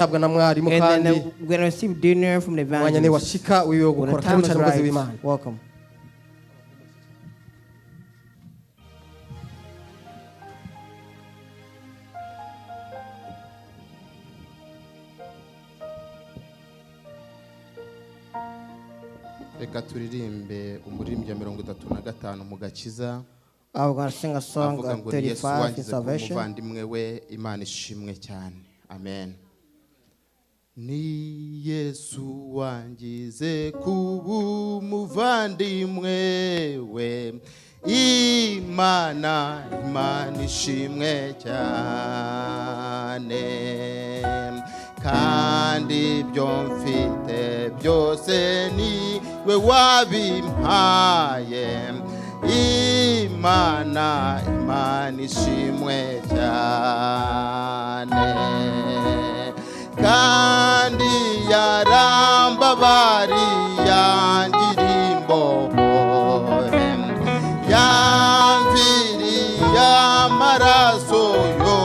Guhabwa na mwarimu And then kandi we're going to receive dinner from the umwanya ni evangelist. washika wiwe wo When gukora the karibu time is cyane umukozi right, w'Imana. Welcome. Reka turirimbe umuririmbyi wa 35 mu gakiza. We're going to sing a song Avuga of ngo ni Yesu 35 in wangize kuba salvation. umuvandimwe we. Imana ishimwe cyane, amen. Ni Yesu wangize kuba umuvandimwe we. Imana, Imana ishimwe cyane. Kandi ibyo mfite byose ni we wabimpaye. Imana, Imana ishimwe cyane. Kandi yarambabariye, angira imbohe, yamviriye amaraso yo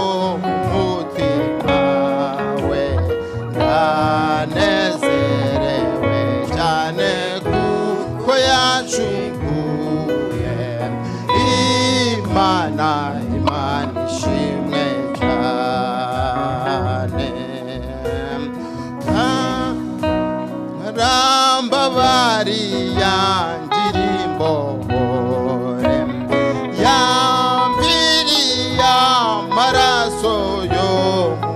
mu mutima we. Ndanezerewe cyane kuko yancunguye. Imana, Imana ishimwe cyane. Rambabariye, angira imbohe, yamviriye amaraso yo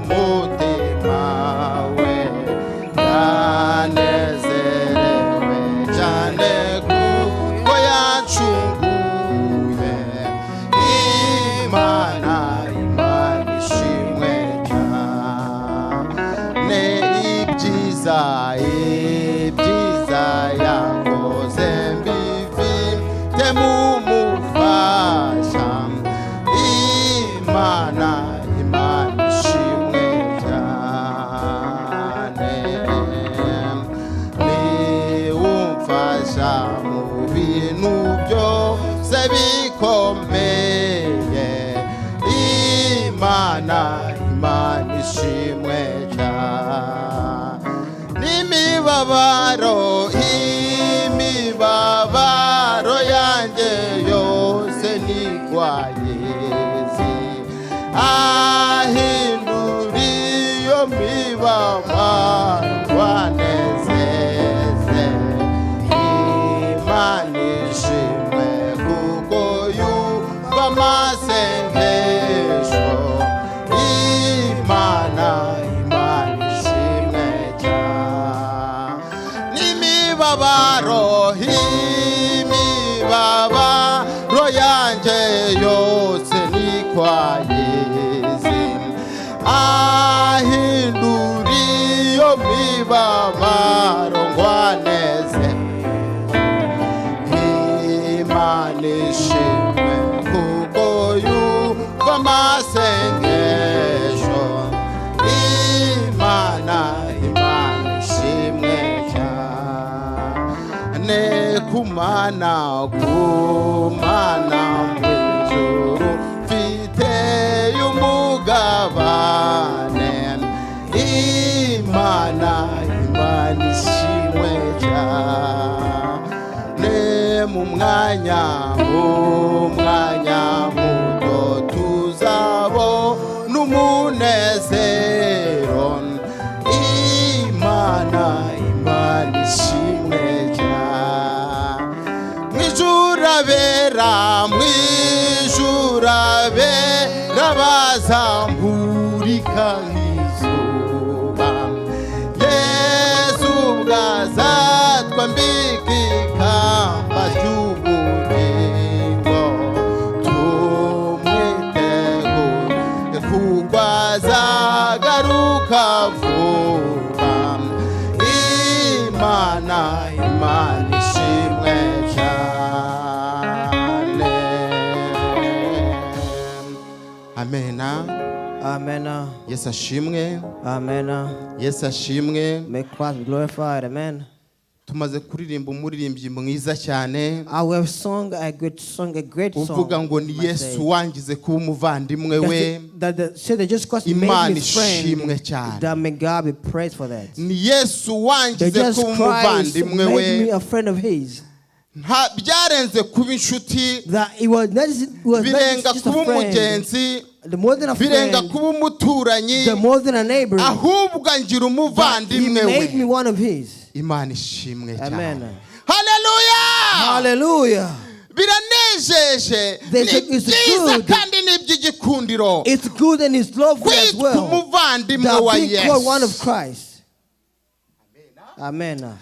mu mutima we. Ndanezerewe cyane kuko yancunguye. Imana, Imana ishimwe cyane. Ibyiza, ibyiza yakoze mbifite mu mufasha. Imana, Imana ishimwe cyane. Niwumfasha mu bintu byose bikomeye. Imana, Imana ishimwe cyane. N'imibabaro, imibabaro yanjye yose nigwayezi ahindura iyo mibabaro wanezeze. Imana ishimwe kuko yumva amasengesho. Imana, Imana ishimwe cyane. N'imibabaro, imibabaro yanjye yose nikwayezi ahindura iyo mibabaro ngwaneze. Imana ishimwe kuko yumva amasengesho. Imana, Imana ishimwe cyane. Kumana, kumana mu ijuru mfite umugabane. Imana, Imana ishimwe cyane. Mu mwanya, mu mwanya muto tuzabo n'umunezero. Imana, Imana ishimwe cyane. Mwijurabera, mwijurabera bazamurika nk'izuba. Yesu bwazatwambika ikamba ry'ubugingo. Tumwitegure kuko azagaruka vuba. Imana, Imana ishimwe cyane. Amena. Amen. Yesu ashimwe. Amen. Yesu ashimwe. May Christ be glorified. Amen. Tumaze kuririmba umuririmbyi mwiza cyane We have sung a good song, a great song. uvuga ngo ni I might Yesu say. wangize kuba umuvandimwe we. That say that Jesus Christ made Imana me friend. ishimwe cyane. That may God be praised for that. Ni Yesu That wangize Jesus kuba Christ umuvandimwe made we. me a friend of his. Nta byarenze kuba inshuti, That it was not birenga just a kuba friend. umugenzi, The more than a birenga friend, kuba umuturanyi, the more than a neighbor. Ahubwo angira But he umuvandimwe made me we. one of his. Imana ishimwe cyane. Amen. Haleluya. Hallelujah. Biranejeje, ni It's byiza good. Kandi ni iby'igikundiro It's good and it's lovely as kwitwa well. umuvandimwe That wa being called one of Yesu. Christ. Amen.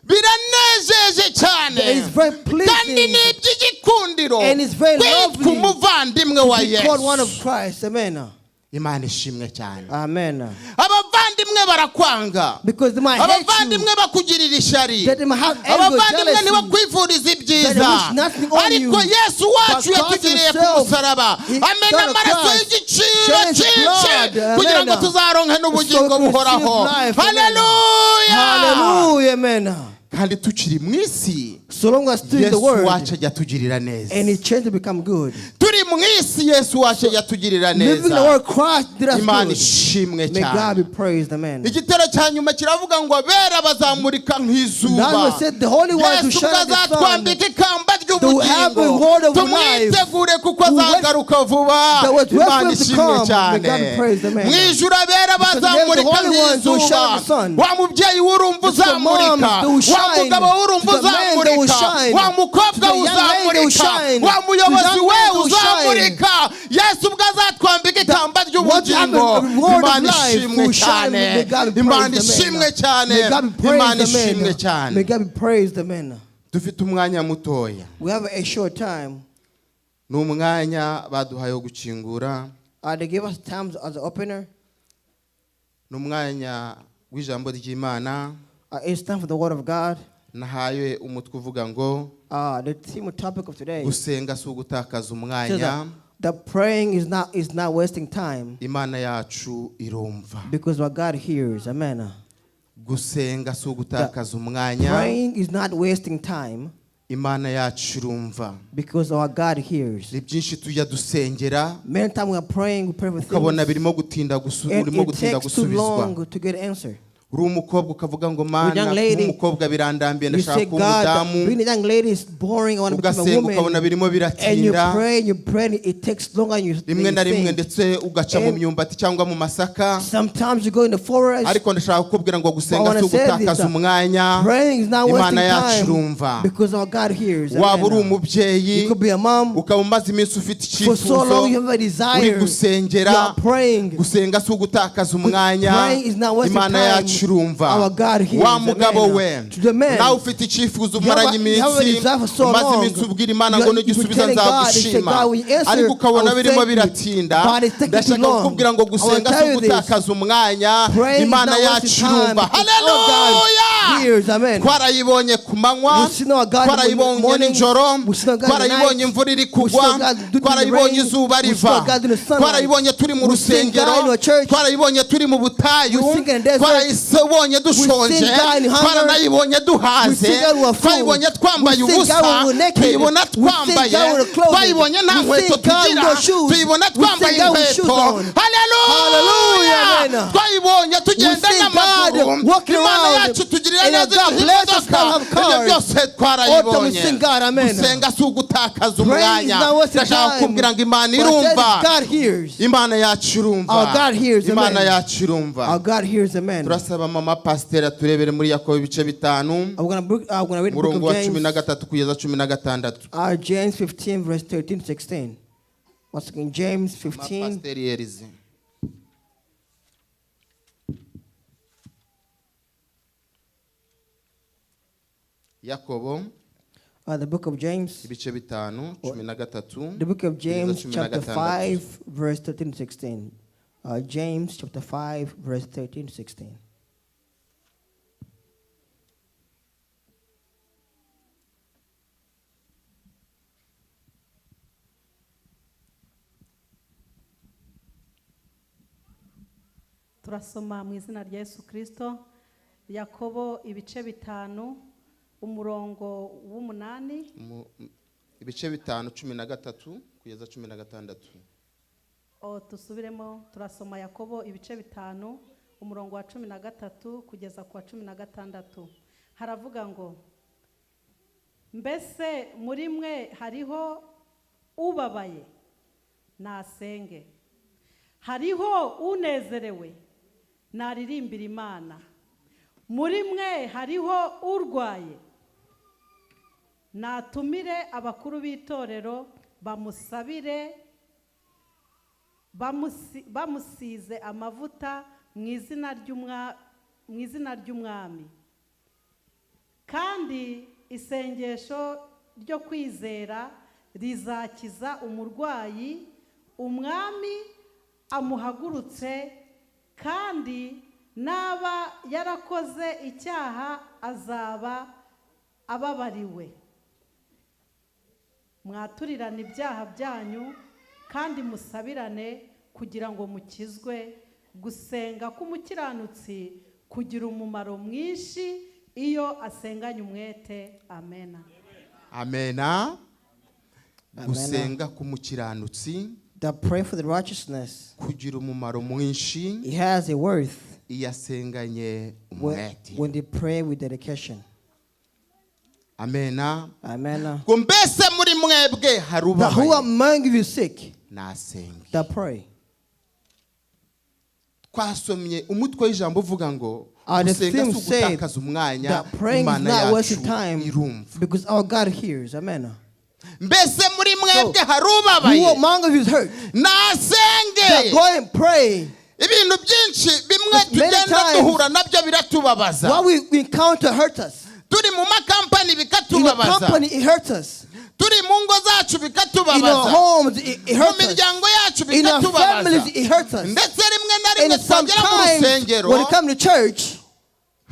Biranejeje cyane It's very kandi pleasing ni iby'igikundiro and it's very kwitwa lovely umuvandimwe wa to be called one Yesu. Of Christ. Amen. Imana ishimwe cyane. Amen. Abavandimwe barakwanga, Because they might hate you, abavandimwe bakugirira ishyari, that they might have envy, abavandimwe jealousy, ntibakwifuriza ibyiza, that they wish nothing on ariko you. Yesu wacu But God yatugiriye ku himself, musaraba, he amena son of amaraso Christ, y'igiciro shed his cyinshi blood, kugira ngo amen. tuzaronke n'ubugingo So we can buhoraho. receive life, amen. Haleluya. Hallelujah, amen. Kandi tukiri mu isi, So long as still in the Yesu world, wacu ajya atugirira neza. And it changed to become good. Turi mu isi, Yesu wacu ajya atugirira Living the neza. world, Christ did us Imana good. ishimwe May God cyane. be praised, amen. Igitero cya nyuma kiravuga ngo abera bazamurika nk'izuba. That was said, the Holy Ones who Yesu shine ubwo like the sun, azatwambika ikamba they will have ry'ubugingo, the word of life. Tumwitegure kuko Who wait- azagaruka vuba. That was wait Imana for him to ishimwe come. May cyane. God be praised, amen. Mu ijuru abera Because the bazamurika Holy Ones will shine nk'izuba. like the sun. Wa mubyeyi w'urumva To the moms, uzamurika, they will wa shine. mugabo w'urumva To the men, they will uzamurika, shine. wa mukobwa To the young lady, they will uzamurika, shine. wa To the muyobozi young we man, they will shine. uzamurika, Yesu ubwo azatwambika ikamba What ry'ubugingo. happened, the word of Imana life ishimwe will shine. cyane. May God be Imana praised, ishimwe amen. cyane. May God be praised, Imana ishimwe amen. cyane. May God be praised, amen. Dufite umwanya mutoya. We have a short time. Ni umwanya baduhaye wo gukingura. They gave us times as an opener. Ni umwanya w'ijambo ry'Imana. It's time for the word of God. Nahaye umutwe uvuga ngo The theme or topic of today gusenga si ugutakaza says umwanya, that praying is not wasting time Imana yacu irumva. Because what God hears. Amen. Gusenga si ugutakaza umwanya, Praying is not wasting time Imana yacu irumva. Because our God hears. Ni byinshi tujya dusengera, Many times we are praying, we pray for ukabona things, birimo gutinda gusu- and urimo it gutinda takes too gusubizwa. Long to get answer. Uri umukobwa ukavuga ngo Mana, Young kuba lady, umukobwa birandambiye, you ndashaka say, kuba God, umudamu. being a young lady is boring. I want to become a Ugasenga ukabona woman. birimo And you biratinda. pray, and you pray, and it takes longer than you, than Rimwe you na rimwe think. ndetse ugaca mu And myumbati cyangwa mu masaka. sometimes you go in the forest. Ariko ndashaka kukubwira ngo But I gusenga wanna si say this, ugutakaza umwanya, praying is not wasting Imana yacu time irumva. Because our God hears. Waba uri Amen. umubyeyi, You could be a mom. ukaba umaze iminsi ufite For so icyifuzo, long you have a uri desire. You gusengera. are praying. Gusenga si ugutakaza umwanya, Praying is not wasting Imana time. yacu irumva. Our God hears. Wa mugabo Amen. we, To the man, nawe ufite icyifuzo you have umaranye you have a iminsi, desire for so umaze long. iminsi ubwira Imana You ngo are- you've been nugisubiza telling God, and you say, nzagushima, God, when you answer, ariko ukabona I will birimo thank you. biratinda. But it's taking too Ndashaka long. kukubwira ngo I will gusenga si tell you this. ugutakaza umwanya, Praying is Imana not yacu wasting time irumva. because our God Haleluya. hears. Amen. Twarayibonye ku manywa, We see our God in the twarayibonye morning. nijoro, We see our God in the twarayibonye night. imvura iri We see kugwa, our God during the twarayibonye rain. izuba We see riva, our God in the sunlight. twarayibonye turi mu We see God in rusengero, our church. twarayibonye turi mu butayu, We see God in the desert. twarayibonye dushonje, We see God in hunger. twaranayibonye duhaze, We see God we are full. twayibonye twambaye We see ubusa, God when we're naked. tuyibona We see twambaye, God with clothing. twayibonye nta We see nkweto God with tugira, no shoes. tuyibona We see twambaye God with shoes inkweto. on. Haleluya. Hallelujah, amen. Twayibonye tugenda We see God n'amaguru, walking Imana around, yacu tugirira and neza, God iduha bless us imodoka. now have Ibyo cars. byose All time we twarayibonye. sing God, amen. Gusenga si ugutakaza Praying is umwanya. not wasting Ndashaka time. kukubwira ngo Imana But I said irumva. God hears. Imana yacu irumva. Our God hears, amen. Imana yacu irumva. Our God hears, amen. Turasaba mama pasiteri aturebere muri Yakobo ibice bitanu, I'm gonna read the book umurongo of wa cumi na James. gatatu kugeza 16. James 15, verse 13 to 16. Once again, James Mama 15. pasiteri Elize. Yakobo The book of James. Ibice bitanu, 13 The book of kugeza James, cumi na chapter gatandatu. 5, verse 13 to 16. James, chapter 5, verse 13 to 16. Turasoma mu izina rya Yesu Kirisito, Yakobo ibice bitanu, Umurongo w'umunani. Ibice 5, 13 kugeza 16. O, tusubiremo, turasoma Yakobo ibice 5, umurongo wa 13 kugeza ku wa 16. Haravuga ngo: "Mbese muri mwe hariho ubabaye? Nasenge. Hariho unezerewe? Naririmbira Imana. Muri mwe hariho urwaye? Natumire abakuru b'itorero bamusabire bamusize amavuta mu izina ry'Umwami. Kandi isengesho ryo kwizera rizakiza umurwayi, Umwami amuhagurutse, kandi naba yarakoze icyaha azaba ababariwe. Mwaturirane ibyaha byanyu kandi musabirane kugira ngo mukizwe. Gusenga k'umukiranutsi kugira umumaro mwinshi iyo asenganye umwete." Amena. Amena. Amen. Gusenga k'umukiranutsi That pray for the righteousness, kugira umumaro mwinshi it has a worth iyo asenganye when, umwete. when they pray with dedication. Amena. Amen. Ngo mbese muri mwebwe hari That who ubabaye? among you is sick, Nasenge. that pray. Twasomye umutwe w'ijambo uvuga ngo The gusenga theme si said ugutakaza umwanya, that praying is Imana not yacu wasting time irumva. because our God hears. Amen. Mbese muri mwebwe hari Who ubabaye? among you is hurt? Nasenge. That go and pray. Ibintu byinshi bimwe Many tugenda times, duhura nabyo biratubabaza. what we encounter hurts us. Turi mu makampani In the bikatubabaza. company, it hurts us. Turi mu ngo zacu In our bikatubabaza. homes, it Mu hurts us. miryango yacu In our bikatubabaza. families, it hurts us. Ndetse rimwe na rimwe And twagera mu sometimes, rusengero, when it comes to church,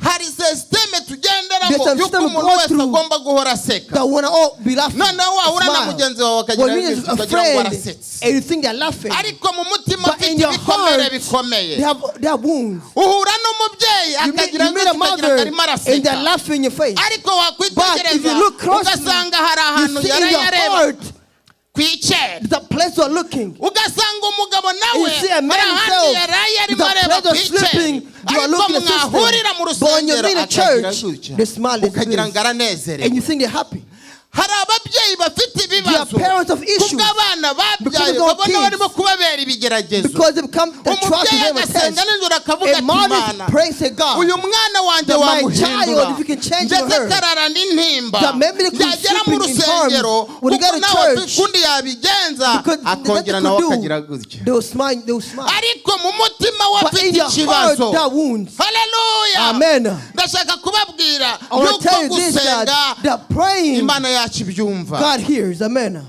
hari sisiteme tugenderamo there's some y'uko system we umuntu go wese through agomba guhora aseka. that wanna all be laughing. Noneho wahura na Smile. mugenzi wawe akagira When you gutya, a ukagira ngo friend arasetse, and you think they're laughing, ariko mu mutima but afite in your ibikomere heart, bikomeye. they have wounds. Uhura n'umubyeyi You meet, akagira you meet a gutya, ukagira ngo mother arimo and araseka, they're laughing in your face. ariko But if wakwitegereza you look closely, ugasanga hari you ahantu see in yari your yareba heart ku icere. the place you're looking. Ugasanga umugabo nawe You see a man hari ahandi himself, yaraye arimo the areba place ku of icere, sleeping, you are ariko looking at system. mwahurira mu But when you're rusengero in the akagira church, gutya, they smile, they ukagira ngo smile. aranezerewe. And you think they're happy. Hari ababyeyi bafite ibibazo They are parents of issues. kubw'abana babyaye Because of their babona kids. barimo kubabera ibigeragezo. Because they become the trust Umubyeyi them a agasenga test. nijoro akavuga A ati: mother "Imana, prays to God uyu mwana wanjye that my wamuhindura," child, if you can change ndetse her, akarara n'intimba, that maybe they could yagera mu sleep in harms rusengero, when they kuko go to nawe church, ukundi yabigenza, because akongera nothing nawe could akagira do, gutya, they will smile, they will smile. ariko mu mutima we But afite in your heart, ikibazo. there are wounds. Haleluya. Amen. Ndashaka kubabwira I want yuko to tell you this, gusenga that the praying, Imana yacu ibyumva. God hears. Amen.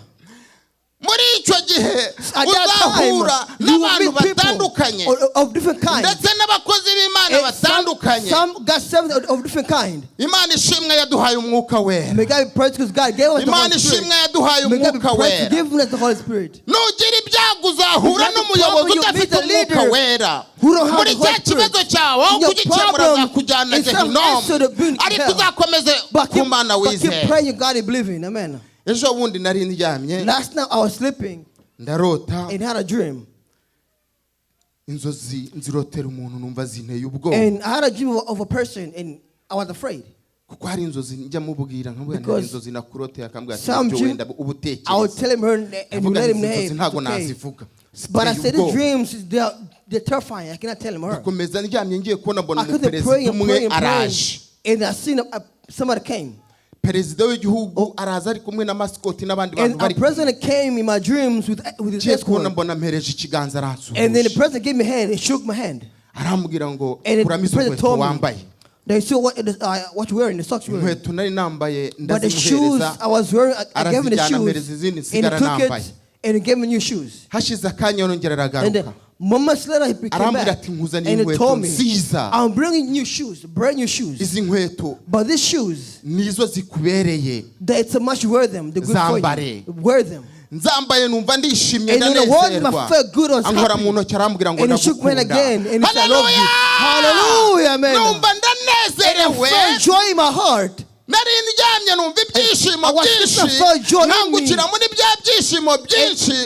Muri icyo gihe At that time, uzahura you will n'abantu meet people batandukanye, of different kinds. ndetse n'abakozi b'Imana And batandukanye. some God servants of different kind. Imana ishimwe yaduhaye Umwuka Wera. May God be praised because God gave us the Imana Holy Spirit. ishimwe yaduhaye May God be Umwuka praised for Wera. giving us the Holy Spirit. Nugira ibyago uzahura If you have n'umuyobozi a problem, you udafite meet a Umwuka leader Wera. who don't have Muri the Holy cya kibazo Spirit. cyawe, aho In your kugikemura problem, azakujyana instead of gehinomu, answer the being ariko hell. uzakomeze But ku Mana keep wizere. praying, God is believing. Amen. Ejo bundi nari ndyamye, Last night I was sleeping ndarota and had a dream. inzozi, nzirotera umuntu numva zinteye ubwoba, And I had a dream of a person and I was afraid. Kuko hari inzozi njya mubwira nkamubwira nti Because inzozi nakuroteye, akambwira ati some ibyo dream, wenda uba I would utekereza. tell him her and you Ndavuga let nti him izi know. nzozi It's ntabwo okay. nazivuga. But I Ziteye said the ubwoba. dreams, they're terrifying. I cannot tell him her. Ndakomeza ndyamye, ngiye kubona mbona I couldn't pray umuperezida and umwe pray and pray. araje. And I seen somebody came. Perezida w'igihugu araza ari kumwe na masikoti n'abandi bantu And a bari. president came in my dreams with his Ngiye kubona escort. mbona mpereje ikiganza, And then the aransuhuje, president gave me a hand and shook my hand. arambwira ngo And the kuramo izo president nkweto told me, wambaye. they saw what you wearing, the socks you wearing. Inkweto nari nambaye But the shoes ndazimuhereza, I was wearing, I gave him the arazijyana, shoes. ampereza izindi, And he nsigara took nambaye. it and he gave me new shoes. Hashize akanya arongera And then aragaruka, moments later, he came arambwira back ati nkuzaniye and he inkweto told me, nziza. "I'm bringing new shoes, brand new shoes. Izi nkweto But these shoes, nizo zikubereye, that it's a must you wear them. They're good for Zambare. you. Wear them." Nzambaye numva ndishimye, And when I wore them, I ndanezerwa. felt good. I was Ankora happy. mu ntoki arambwira ngo And he shook me ndagukunda. again and he said, "I love you." Hallelujah! Hallelujah, amen. Numva And I ndanezerewe. felt joy in my heart. Nari ndyamye numva ibyishimo I was byinshi, sleeping, I felt joy in me. nkangukira muri bya byishimo byinshi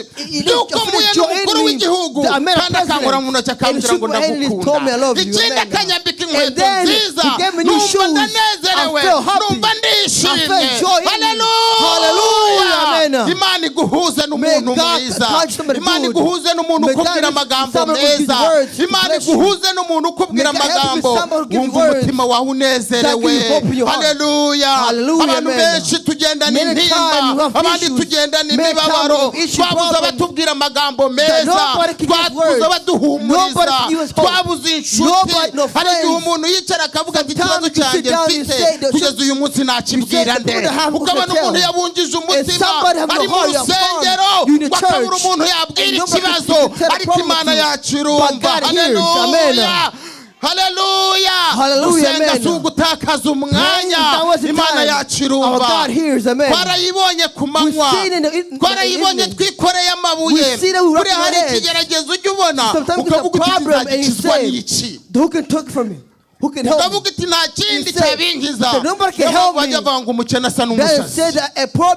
by'uko I feel mpuye joy in n'umukuru me w'igihugu, that I met a kandi akankora mu ntoki president akambwira and ngo shook my hand and told me, "I ndagukunda. love you." Ikindi Amen. akanyambika And inkweto then nziza, he gave me new numva shoes. ndanezerewe, I felt happy. numva I ndishimye. felt joy in me. Hallelujah. Haleluya. Amen. Imana iguhuze n'umuntu May God mwiza. touch somebody Imana good. iguhuze n'umuntu May God ukubwira use amagambo someone who gives meza. words to Imana bless you. iguhuze n'umuntu ukubwira May God help you amagambo with someone who gives wumva words umutima wawe unezerewe. that give you hope in your heart. Haleluya. Hallelujah, Abantu amen. benshi tugendana Many intimba, times we have abandi issues. tugendana Many times imibabaro. we have issue Twabuze problems. abatubwira amagambo meza, Nobody can give twabuze words. abaduhumuriza, Nobody can give us hope. twabuze inshuti. Nobody, no Hari igihe friends. umuntu yicara akavuga ati ikibazo Sometimes you sit cyanjye down and you mfite say that kugeza uyu munsi nakibwira you say the nde? people that have Ukabona to tell. umuntu yabungije umutima, Somebody have ari no mu heart, you have rusengero, gone. You in the bakabura church. umuntu yabwira And nobody can ikibazo, tell the ariko problem Imana to you. yacu irumva. But God hears. Amen. Haleluya, haleluya. Hallelujah, Gusenga amen. si ugutakaza umwanya. Praying is not wasting Imana time. yacu irumva. Our God hears, amen. Twarayibonye ku manywa, We've seen in the twarayibonye evening. twikoreye amabuye. We've seen that we Buriya wrap our hari heads. ikigeragezo ujya ubona Sometimes there's a ukavuga uti problem and you nzagikizwa say, n'iki? "Who can take from me? Who can help me?" Ukavuga uti nta kindi You say, cyabinkiza. "So nobody can Niyo mpamvu help me." bajya bavuga ngo umukene asa That n'umusazi. said that a poor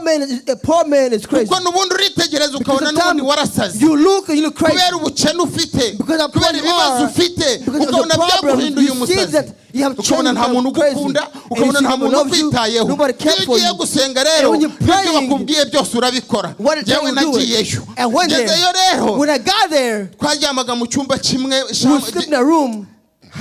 man is crazy. Kuko n'ubundi uritegereza Because ukabona n'ubundi sometimes warasaze, you look and you look crazy. kubera ubukene ufite, Because of kubera poor you ibibazo are, ufite, because of the ukabona problems, byaguhinduye you see umusazi, that you have ukabona changed, nta muntu become crazy. ugukunda, And you ukabona see nta people muntu loves you, ukwitayeho. nobody cares Iyo for ugiye you. gusenga rero, And when you're ibyo praying, bakubwiye byose urabikora. what it tell Njyewe you do it. nagiyeyo, And went there. ngezeyo rero, When I got there, twaryamaga mu cyumba kimwe, we would sleep in a room.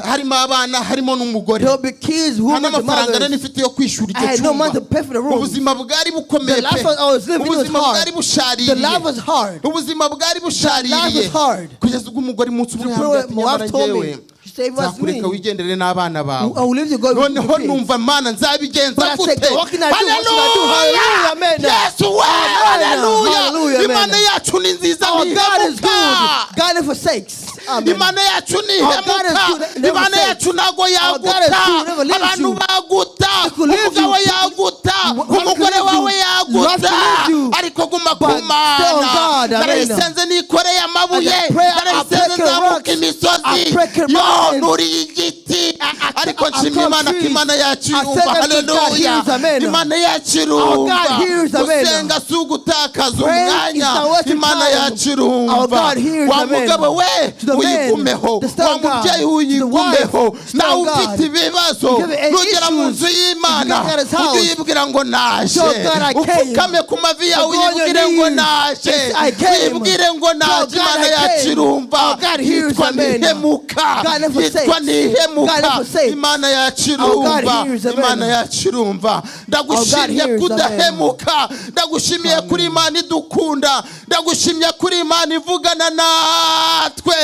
Harimo abana, harimo n'umugore. There will be kids, Nta women, the n'amafaranga nari mothers. mfite yo kwishyura I icyo had no money cyumba. to pay for the room. Ubuzima bwari bukomeye The pe. life I was living was Ubuzima hard. bwari The bushaririye. life was hard. Ubuzima bwari bushaririye The life was hard. kugeza ubwo umugore umunsi umwe The yambwiye point ati my nyamara wife told me, njyewe she said, "It was nzakureka me. wigendere n'abana bawe." I will leave you go with Noneho the kids. numva Mana nzabigenza But I said, gute? "What can I do? What should I do?" Haleluya. Hallelujah, amen. Yesu we. Amen. Haleluya. Hallelujah, amen. Imana yacu ni nziza, Our God is ntihemuka. good. God never forsakes. Amen. Imana yacu Our God is ntihemuka. good, never Imana forsakes. yacu ntago Our God is yaguta. good, never leaves Abantu you. baguta, They could leave umugabo you. yaguta, One could umugore leave you. wawe Wife yaguta, could leave you. ariko guma ku But stay on Mana. God. Amen. Narayisenze nikoreye amabuye, As I pray, I narayisenze break nzamuka rocks. imisozi, I break yo mountains. nuriye igiti, ariko I nshima climb Imana ko trees. Imana yacu I irumva. said that to God Haleluya. hears, amen. Imana yacu Our irumva. God hears, amen. Gusenga si ugutakaza Praying is umwanya. not wasting Imana time. yacu irumva. Our God hears, Wa amen. mugabo we, To the man, uyigumeho. the son Wa of God, mubyeyi, to the wife, uyigumeho. the son Nawe of God. ufite ibibazo, If you have any nugera mu issues, nzu y'Imana, if you get out of his ujye house, uyibwira ngo naje. tell God I came. Upfukame ku mavi yawe, Go on your uyibwire ngo knees. naje, Yes, I came. uyibwire ngo Tell naje. God Imana I yacu came. irumva. Our God hears, Yitwa amen. ntihemuka. God never Yitwa forsakes. ntihemuka. God never forsakes. Imana yacu Our God irumva. hears, amen. Imana yacu irumva. Our God Ndagushimye hears, amen. kudahemuka, ndagushimiye kuri Imana idukunda, ndagushimye kuri Imana ivugana natwe.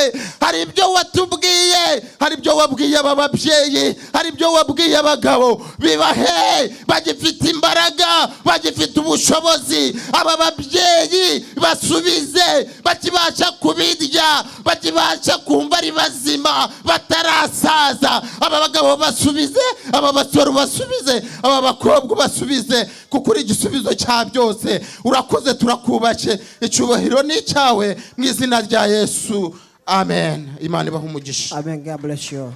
Hari ibyo watubwiye, hari ibyo wabwiye aba babyeyi, hari ibyo wabwiye abagabo bibahe bagifite imbaraga, bagifite ubushobozi. Aba babyeyi basubize bakibasha kubirya, bakibasha kumva ari bazima, batarasaza. Aba bagabo basubize, aba basore basubize, aba bakobwa basubize, kuko uri igisubizo cya byose. Urakoze, turakubashye, icyubahiro ni icyawe, mu izina rya Yesu, amen. Imana ibaha umugisha. Amen. God bless you.